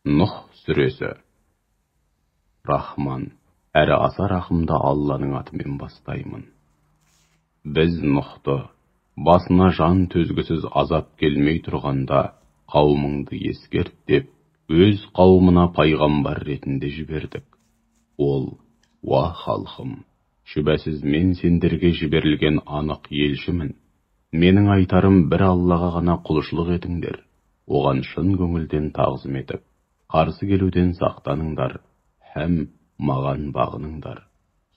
Нұх сүресі. Рахман, әрі аса рахымды Алланың атымен бастаймын. Біз Нұхты басына жан төзгісіз азап келмей тұрғанда қауымыңды ескерт деп, өз қауымына пайғамбар ретінде жібердік. Ол: «Уа халқым, шүбәсіз мен сендерге жіберілген анық елшімін. Менің айтарым бір Аллаға ғана құлшылық етіңдер, оған шын көңілден тағзым етіп, қарсы келуден сақтаныңдар, һәм маған бағыныңдар.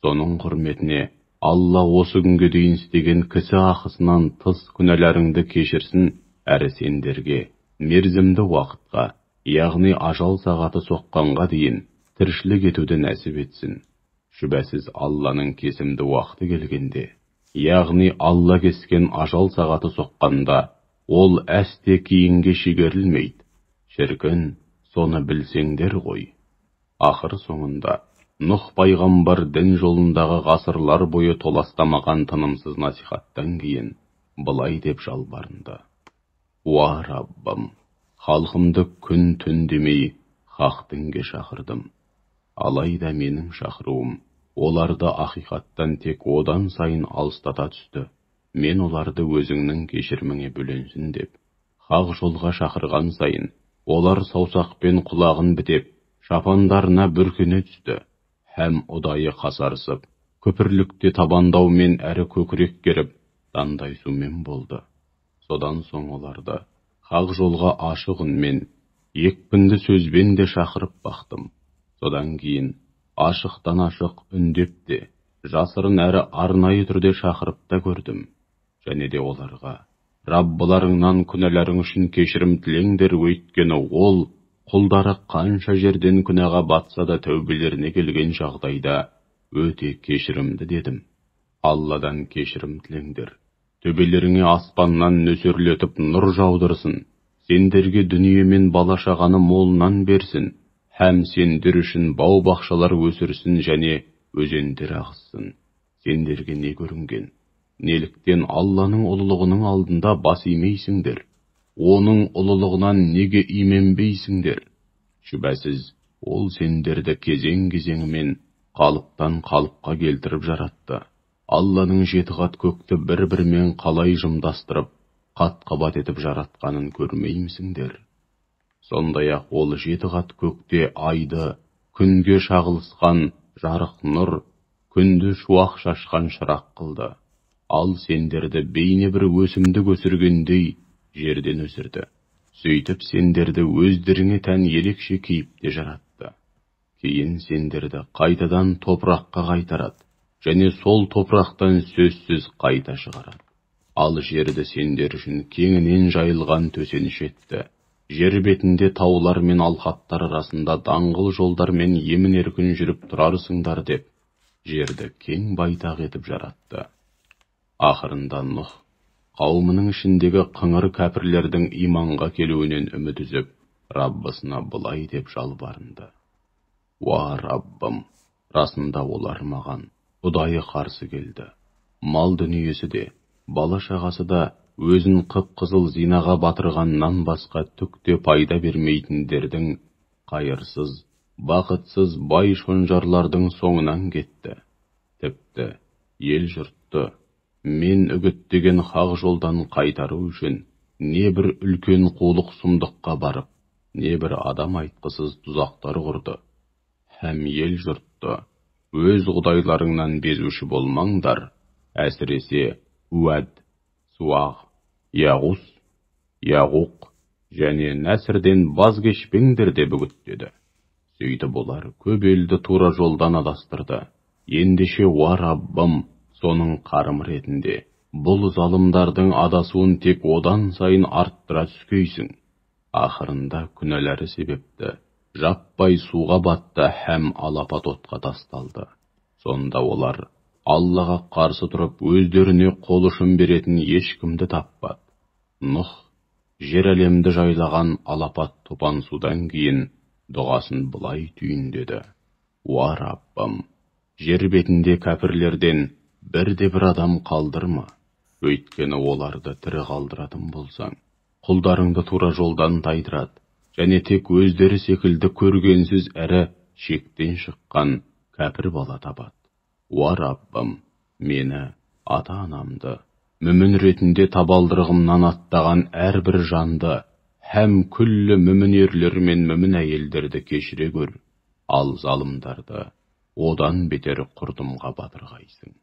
Соның құрметіне Алла осы күнге дейін істеген кісі ақысынан тыс күнәларыңды кешірсін, әрі сендерге мерзімді уақытқа, яғни ажал сағаты соққанға дейін тіршілік етуді нәсіп етсін. Шүбәсіз Алланың кесімді уақыты келгенде, яғни Алла кескен ажал сағаты соққанда, ол әсте кейінге шегерілмейді. Шіркін, соны білсеңдер ғой». Ақыр соңында Нұх пайғамбар дін жолындағы ғасырлар бойы толастамаған тынымсыз насихаттан кейін былай деп жалбарынды: «Уа Раббым, халқымды күн түн демей хақ дінге шақырдым. Алайда менің шақыруым оларды ақиқаттан тек одан сайын алыстата түсті. Мен оларды өзіңнің кешіріміңе бөленсін деп хақ жолға шақырған сайын, олар саусақпен құлағын бітеп, шапандарына бүркене түсті, һәм ұдайы қасарысып, күпірлікте табандаумен әрі көкірек керіп, дандайсумен болды. Содан соң оларды хақ жолға ашық үнмен, екпінді сөзбен де шақырып бақтым. Содан кейін ашықтан ашық үндеп те, жасырын әрі арнайы түрде шақырып та көрдім. Және де оларға: Раббыларыңнан күнәларың үшін кешірім тілеңдер, өйткені ол құлдары қанша жерден күнәға батса да тәубелеріне келген жағдайда өте кешірімді дедім. Алладан кешірім тілеңдер, төбелеріңе аспаннан нөсерлетіп нұр жаудырсын, сендерге дүние мен бала-шағаны молынан берсін, һәм сендер үшін бау-бақшалар өсірсін және өзендер ағызсын. Сендерге не көрінген? Неліктен Алланың ұлылығының алдында бас имейсіңдер? Оның ұлылығынан неге именбейсіңдер? Шүбәсіз, ол сендерді кезең-кезеңімен қалыптан қалыпқа келтіріп жаратты. Алланың жеті қат көкті бір-бірімен қалай жымдастырып, қат-қабат етіп жаратқанын көрмеймісіңдер? Сондай-ақ ол жеті қат көкте айды, күнге шағылысқан жарық нұр, күнді шуақ шашқан шырақ қылды. Ал сендерді бейне бір өсімдік өсіргендей жерден өсірді. Сөйтіп сендерді өздеріңе тән ерекше кейіпте жаратты. Кейін сендерді қайтадан топыраққа қайтарады, және сол топырақтан сөзсіз қайта шығарады. Ал жерді сендер үшін кеңінен жайылған төсеніш етті. Жер бетінде таулар мен алқаптар арасында даңғыл жолдармен емін-еркін жүріп тұрарсыңдар деп, жерді кең байтақ етіп жаратты». Ақырында Нұх қауымының ішіндегі қыңыр кәпірлердің иманға келуінен үміт үзіп, Раббысына былай деп жалбарынды: «Уа Раббым, расында олар маған ұдайы қарсы келді. Мал дүниесі де, бала-шағасы да өзін қып-қызыл зинаға батырғаннан басқа түк те пайда бермейтіндердің қайырсыз, бақытсыз бай шонжарлардың соңынан кетті. Тіпті ел жұртты мен үгіттеген хақ жолдан қайтару үшін не бір үлкен қулық сұмдыққа барып, не бір адам айтқысыз тұзақтар құрды. Һәм ел жұртты өз құдайларыңнан безуші болмаңдар, әсіресе Уәд, Суақ, Яғус, Яғуқ және Нәсірден баз кешпеңдер деп үгіттеді. Сөйтіп олар көп елді тура жолдан адастырды. Ендеше, уа Раббым, соның қарымы ретінде бұл залымдардың адасуын тек одан сайын арттыра түскейсің. Ақырында күнәлары себепті жаппай суға батты һәм алапат отқа тасталды. Сонда олар Аллаға қарсы тұрып, өздеріне қол ұшын беретін ешкімді таппады. Нұх жер әлемді жайлаған алапат топан судан кейін дұғасын былай түйіндеді: «Уа Раббым, жер бетінде кәпірлерден бірде бір адам қалдырма, өйткені оларды тірі қалдыратын болсаң, құлдарыңды тура жолдан тайдырады, Және тек өздері секілді көргенсіз әрі шектен шыққан кәпір бала табады. Уа Раббым, мені, ата-анамды, мүмін ретінде табалдырығымнан аттаған әрбір жанды, һәм күллі мүмін ерлер мен мүмін әйелдерді кешіре көр, ал залымдарды одан бетер құрдымға батырғайсың.